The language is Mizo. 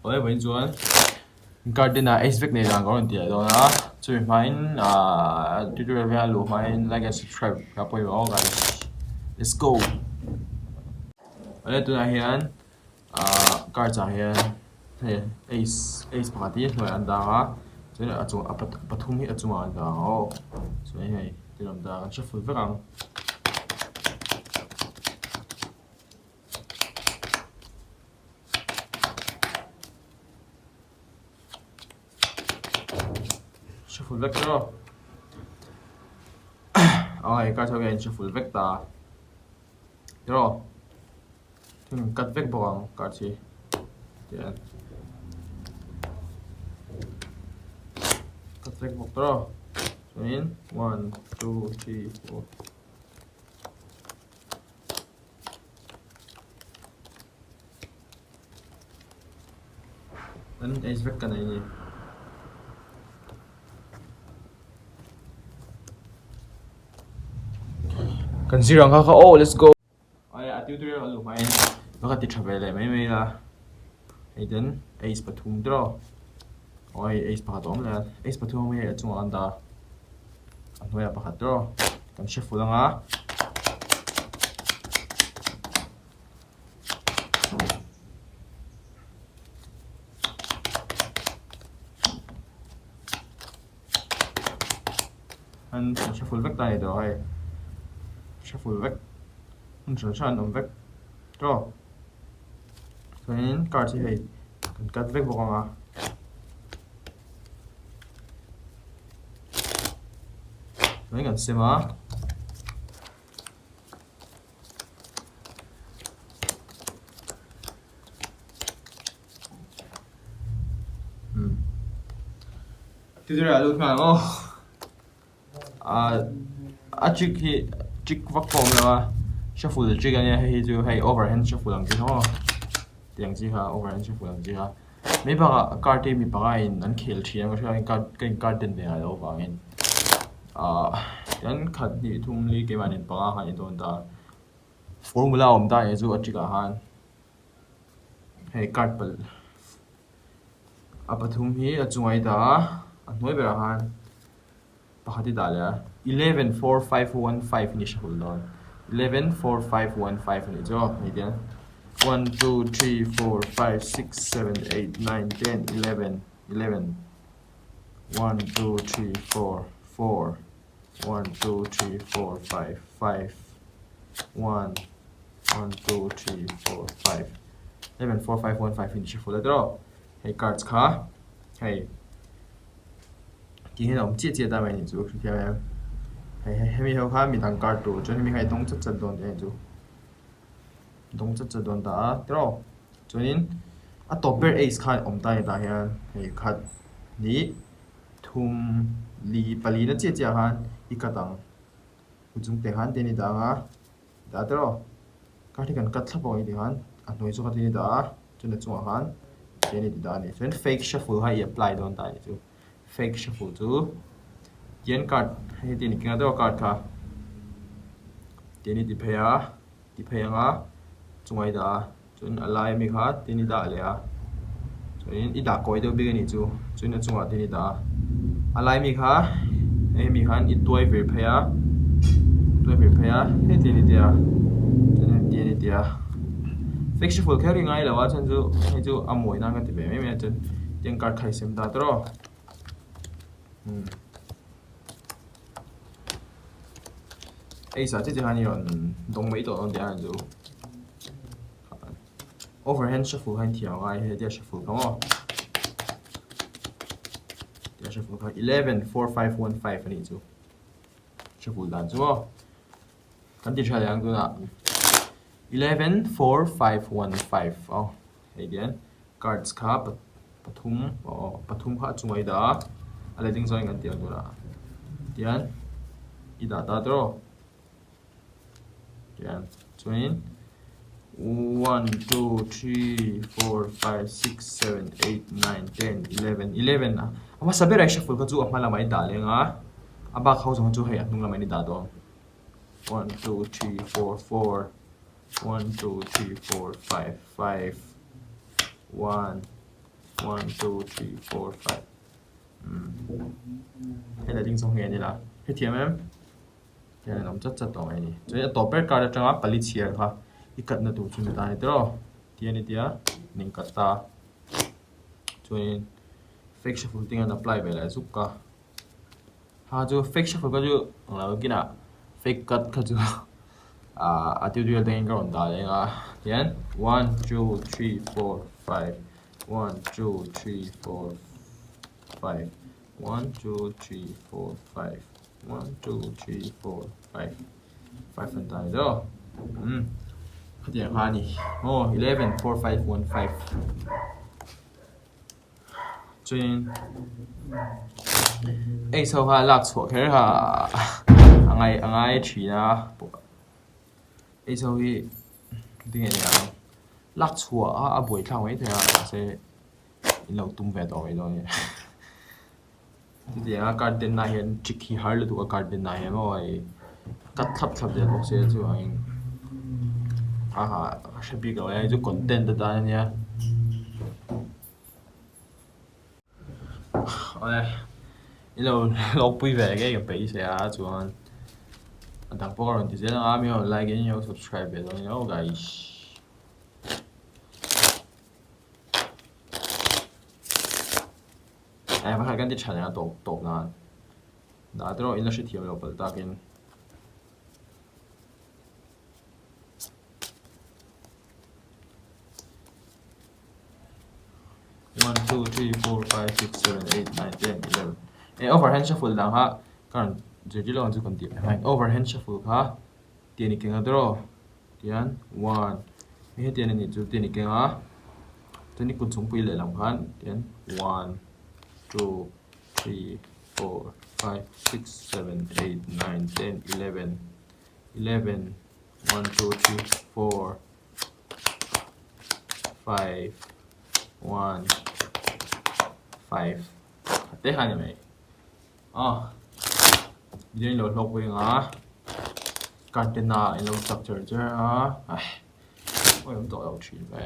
Awle vawiin chuan garden ah ace vek nei dan ka rawn ti leh dawn a chumi hmain ahh tutorial vel a luh hmain like and subscribe kha pawimawh aw guys let's go awle tunah hian ahh cards ah hian hei ace ace pakhat hi hnuaiah an dang a chuan a chung a pathum hi a chungah an dang aw chuan hei thil awm dan an hre full vek ang. Shuffle vek tawh aw hei card ho hian shuffle vek ta tiraw thil cut vek bawk ang card hi tihian cut vek bawk tawh chuanin one two three four. An ace vek ka nei a ni. Kan zir ang kha kha aw let's go. Ai a tutorial a luh hmain ka ka ti tha ve leh mai mai la. Hei ten ace pathum tiraw. Aw hei ace pakhat a awm leh a ace pathum ang hi a chungah an dah a. A hnuaiah pakhat tiraw kan hre full ang a. An hre full vek ta a ni tawh hei hre full vek hmun hran hran an awm vek tawh chuanin card hi hei kan cut vek bawk ang a. Chuanin kan sem a. Tutorial a lut nghal ang aw. A trick hi trick vak pawh a awm lo a shuffle trick a nia hei hi chu hei overhand shuffle ang chi kha maw tiang chi kha overhand shuffle ang chi kha mai bakah card hi mi panga in an khel thin a ka hria a card ka in card den ve ngai loh avangin ahh tian khat hnih thum li keimah nen panga khan i dawn ta formula a awm ta nih chu a trick ah khan hei card pal a pathum hi a chungah i dah a a hnuai berah khan pakhat i dah leh a 11 4 5 1 5 a ni hre dawn 11 4 5 1 5 a nih chu aw hei hian 1 2 3 4 5 6 7 8 9 10 11 11 1 2 3 4 4 1 2 3 4 5 5 1 1 2 3 4 5 11 4 5 1 5 in hre full a tawh hei cards kha hei tih hian a awm chiah chiah ta mai a nih chu hrethiam em hei hei hemi ho kha midang card tur chuan hemi kha i dawng chat chat dawn tih a nih chu dawng chat chat dawn ta a tiraw chuanin a tawp ber ace kha awm ta a ni tah hian hei khat hnih thum li pali na chiah chiah khan i cut ang u chung te khan te a ni dang a. Dah tiraw? Card hi kan cut thlap ang i tih khan a hnuai chu khatin i dah a, chuan a chungah khan tian i ti dah a ni. Chuan fake shuffle kha i apply dawn ta a nih chu. Fake shuffle chu tian card hei heti a ni keng a tiraw card kha tian i ti phei a, ti phei ang a chungah i dah a. Chuan a lai ami kha tin i dah leh a, chuanin i dah kawi deuh bik a nih chu, chuan a chungah tin i dah a, a lai mi kha hei mi khan i tuai vir phei a, tuai vir phei a heti a ni tia, chuan heti a ni tia, flexible kher hi ngai lo a chuan chu hei chu a mawi nan ka ti ve mai mai a chuan tiang card kha i sem ta tawrh aw umm. Ei sa chiah chiah khan i rawn dawng mai tawh dawn tih a chu overhand shuffle khan thiam a ngai hei tia shuffle kha maw tia shuffle kha 11 4 5 1 5 anih chu shuffle dan chu maw kan ti tha leh ang tunah 11 4 5 1 5 aw hei hian cards kha pathum aw pathum kha a chungah i dah a a letling zawngin kan tih ang tunah tihian i dah ta tawh tihian chuanin one two three four five six seven eight nine ten eleven eleven a hmasa berah i shuffle kha chu a hma lamah i dah leng a a bak ho zawng chu hei a hnung lamah in i dah dawn one two three four four one two three four five five one. 1 2 3 4 5 umm hei la ding zawk nge ni la hrethiam em hian an awm chat chat tawh mai a ni chuan a tawp ber card atanga pali chhiar kha i cut na tur chu ni ta a ni tawh ti a ni tia an in cut ta chuanin fake shuffle te hian apply ve leh zuk a ha chu fake shuffle kha chu englo kinah fake cut kha chu ah a tutorial te hian ka rawn dah leh ang a tihian 1 2 3 4 5 1 2 3 4 5 1 2 3 4 5 1 2 3 4 5 5 an dah ni daw umm khatiang kha a ni aw 11 4 5 1 5 Chuanin eight ho kha lak chhuah kher kha a ngai a ngai thin a eight ho hi tinge ni ang lak chhuah a a buaithlak mai thei a mahse in lo tum ve tawh mai dawn a ni chutiang a card den ah hian trick hi har lutuk a card den ah hian maw hei cut thlap thlap zel bawk se chuangin aha ka hre bik lo e hei chu content atan a nia. Awle i lo hlawkpui ve ngei ka peih se a chuan a dang pawh ka rawn ti zel ang a mi rawn like in lo subscribe ve dawn nia aw guys. Eh pakhat kan ti tha leh a tawp tawp nan dah te erawh in la hrethiam lo palh takin. 1 2 3 4 5 6 7 8 9 10 11 eh overhand shuffle dang kha ka rawn zirtir lo ang chu kan tih mai overhand shuffle kha tian i keng a tawh tian 1 hei hetiang a nih chu tian i keng a chuan i kut chungpui lehlam khan tian 1 2 3 4 5 6 7 8 9 10 11 11 1 2 3 4 5 1 5 te kha ni mai aw video in lo hlawk pui ang a card te na in lo chak cher cher a ai awm tawh lo thin ve.